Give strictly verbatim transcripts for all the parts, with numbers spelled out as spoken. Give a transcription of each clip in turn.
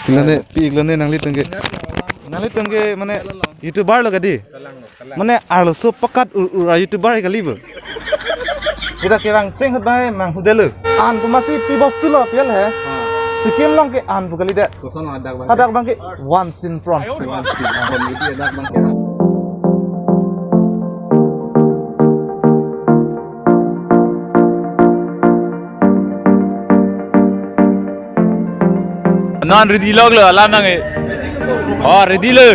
Lone, pi lone nanglitum ke. Nanglitum ke mane YouTuber lo kadi. Mane arloso pakat ur ur YouTuber kali bo. Kita kevang cheng hut bai mang hudelo. An pu masi pi bostu lo pial he. Sikkim along ke an pu kalidet. Koson hadak abang ke? Hadak abang ke one scene pron. One scene pron itu hadak abang ke. Non ready lok lo alam nang e. Oh, ready lo.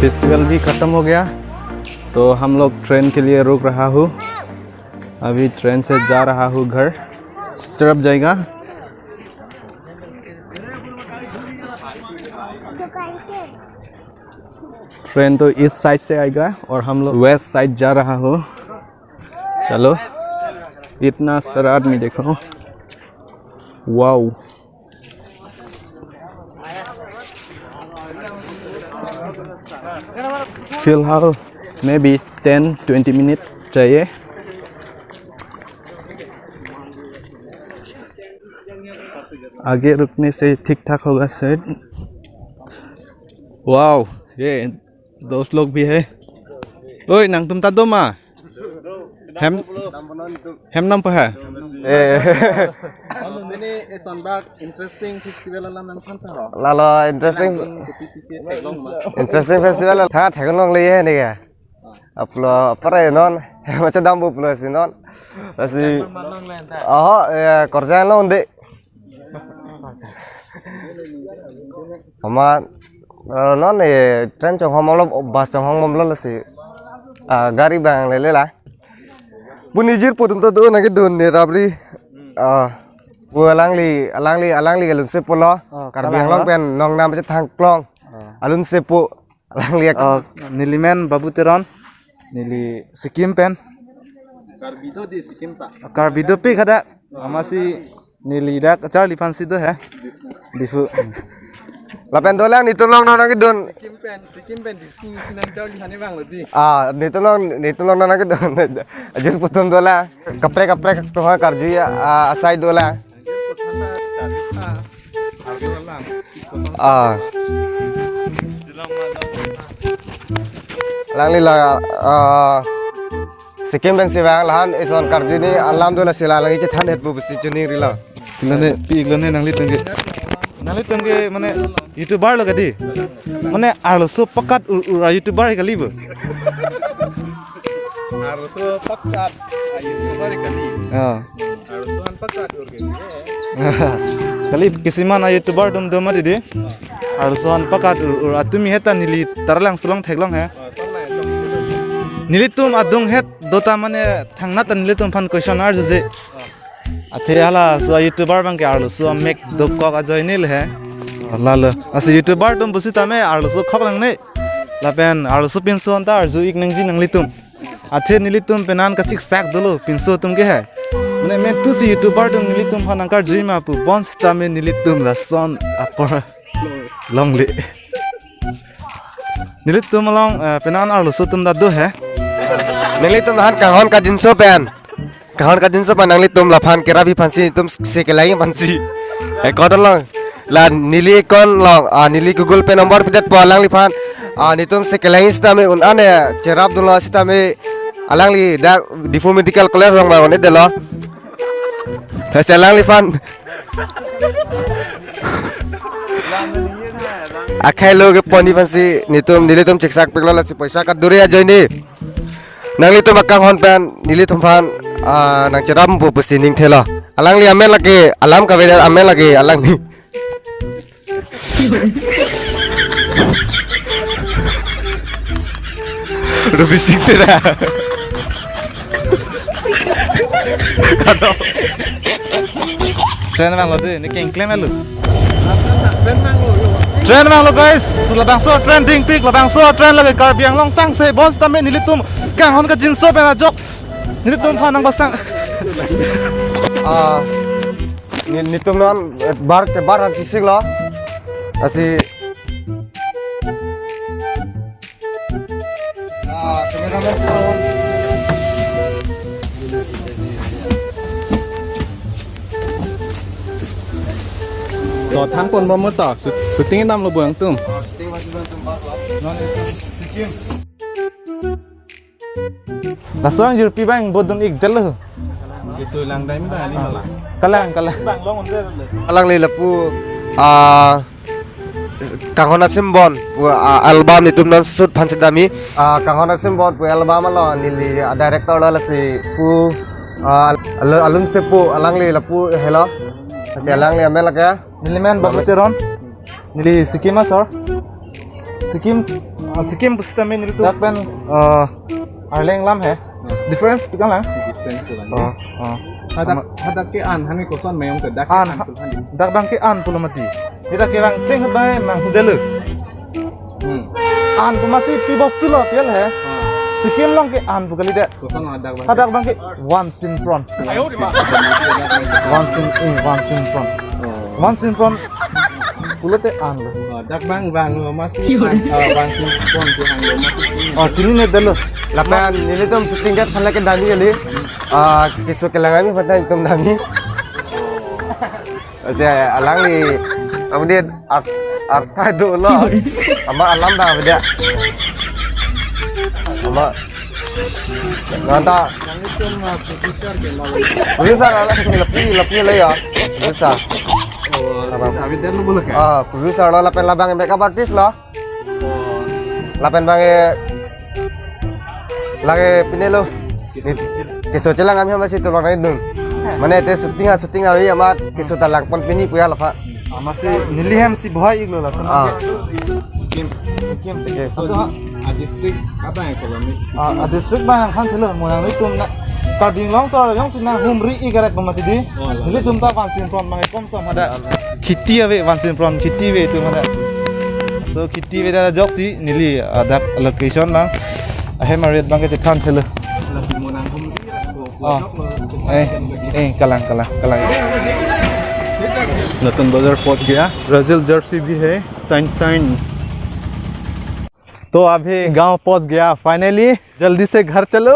Festival भी खत्म हो गया, तो हम लोग ट्रेन के लिए रुक रहा हूँ। अभी ट्रेन से जा रहा हूँ घर। स्ट्रप जाएगा। ट्रेन तो ईस्ट साइड से आएगा और हम लोग वेस्ट साइड जा रहा हो। चलो, इतना सारा आदमी देखो, वाओ। फिलहाल may be ten twenty minute चाहिए। आगे रुकने से ठीक ठाक होगा शायद। वाओ, ये दोस्त लोग भी है। ओए, nangtum ta do ma? Hem, hem nangpo ha? Eh. Ini eson bak interesting festival alam nangthan ta ho. Lalo interesting. Nangtum kopi kopi theklong ma? Interesting festival. Ha, theklongle ye ne ke. Aplo pare non, macam dam bu pulo si non. Lasi, oh, ya, kerja lo de. Ama, eh, non, eh, train chonghong lo, bus chonghong lo lasi. Ah, gari abang lele la. Pu nijir pu atum ta do nangkedun ne rabri. Ah, pu alangli, alangli, alangli alun sepo lo. Oh, Karbi Anglong pen nong nam thang klong. Oh. Alun sepo. Alangli ak- Oh, neli men Babu Teron. Neli Sikkim pen. Karbi do di Sikkim ta. Karbi dopik hadak. Amatsi neli dak charli aphansi do he. Diphu. Lapen dolang netum along nangkedun. Sikkim pen, Sikkim pen Diphu si nangcharli aphan vanglo di. Ah, netum along, netum along nangkedun. Ajir pu atum dolang. Kaprek kaprek atum karju ya, ah, asai dolang. Ah. Alangli la, ah, Sikkim pensi vang lahan eson karju ni alam dolang si la alangli chethan het bu si chini rilo. Lone, pi lone nanglitum ke. Nanglitum ke mane YouTuber lo kadi. Mane arloso pakat ur ur YouTuber kali bo. Arloso pakat, ah, YouTuber kali. Ah. Arloso an pakat ur kali. Kali kisiman a YouTuber dum dum adi di. Arloso an pakat ur ur atumi heta neli tarlang sulong theklong he. Ah, tong na, tong. Nelitum adung het dota mane thangnat ta nelitum aphan question arjuje. Ah. Athe halaso YouTuber abang ke arloso amek dokok ajoine le he. Oh, lalo. Lasi YouTuber atum pusitame arloso khok nangne. Lapen arloso pinso anta arju ik nangji nanglitum. Athe nelitum penan kachiksak dolo pinso atum ke he. Mane mentu si YouTuber atum nelitum aphan nangkarjui ma pu bonsitame nelitum lason apor longle. Nelitum along, eh, penan arloso atum ta do he. Nanglitum lahan kanghon kajinso pen. Kanghon kajinso pen nanglitum laphan kerap aphansi netum si kelang aphansi. Eh, account along. La neli account along, ah, neli Google Pay number pidetpo alangliphan. Ah, netum si kelang sitame un-an, eh, cherap dunlo sitame alangli dak Diphu Medical College along ma un-edetlo. Lasi alangliphan. Akhai lo kepon aphansi netum nelitum chiksak piklo lasi poisa kaduri ajoine. Nanglitum akanghon pen nelitum aphan, ah, nangcherap pu pusi ning thelo. Alangli amen lake alam kavedet amen lake alangli. Ruby Singh Tera. Aduh. Train vanglo de, ne kengklem lo. Train vanglo guys, labangso train dingpik, labangso train lake Karbi Anglong sangse bonsitame nelitum kanghon kajinso pen ajok nelitum aphan nangpasang. Ah, ne-, netum non, eh, bar ke bar han sisik lo. Lasi, ah, cameraman ko. To than pon bom to, shoot-, shooting damlo bang tum. Laso angjirpi bang bodun ik del. Keso lang dam da ni malah. Kalang, kalang. Alangli lapu, ah, Kanghon Asim Bon pu, ah, album nelitum non shoot aphan si damji. Ah, Kanghon Asim Bon pu album along neli, ah, director lo lasi pu, ah, Al-, Alun Sepo alangli lapu helo. Lasi alangli amen lake. Neli men Babu Teron. Neli Sikkim asor. Sikkim, ah, Sikkim pusitame nelitum dak pen, ah, Arleng lam he. Difference tu kan lang. Difference tu kan. Oh, oh. Hadak, hadak ke-an, hani koson mayong ke dak ke-an. An, ha-, tu hani. Dak bang ke-an pulo mati. Hadak ke bang cheng bang mang hudelu. Hmm. An tu masi pi bostu lo pial he. Ah. Sikkim along ke-an pu kalidet. Koson hadak bang. Hadak bang ke Wansinpron. Wansin, eh, Wansinpron. Oh. Wansinpron pulote an lo. Oh, dak bang bang lo masi. Ki hore? Ah, Wansinpron tu hang lo masi. Oh, chinine det lo. Lapen nelitum shooting gate aphan lake damji kali. Ah, keso kelang ami aphan nelitum damji. Ase alangli, amudian art, art ta dolo. Ama alam dah beda. Ama nanta. Producer ala lapi lapi le ya. Producer. Oh, abang dan lo boleh kan? Ah, producer lo lapen labang makeup artist lo. Lapen bang e lake pine lo. Keso chelang ami hama si tulang rai dun. Mane te shooting ha shooting awi amat keso ta lang pon pini puya lapha. Ama si neli hem si bohai iglo la. Ah. Sikkim. Sikkim. Sikkim. Satu ha. A district apa yang kalau ni? Ah, a district bang hang thelo mo nang itum na. Karbi Anglong sor jongsi na humri igarek pemati di. Oh, lah. Nelitum ta Wansinpron bang kom som ada. Kheti ave Wansinpron kheti ave itum ada. So kheti ave dak ajoksi neli adak location bang. Ahem arit bang kechethan thelo. Oh. Eh, eh, kalang, kalang, kalang. नतुन बाजार पहुंच गया। Brazil Jersey भी है, sign, sign. तो अभी गांव पहुंच गया finally। जल्दी से घर चलो।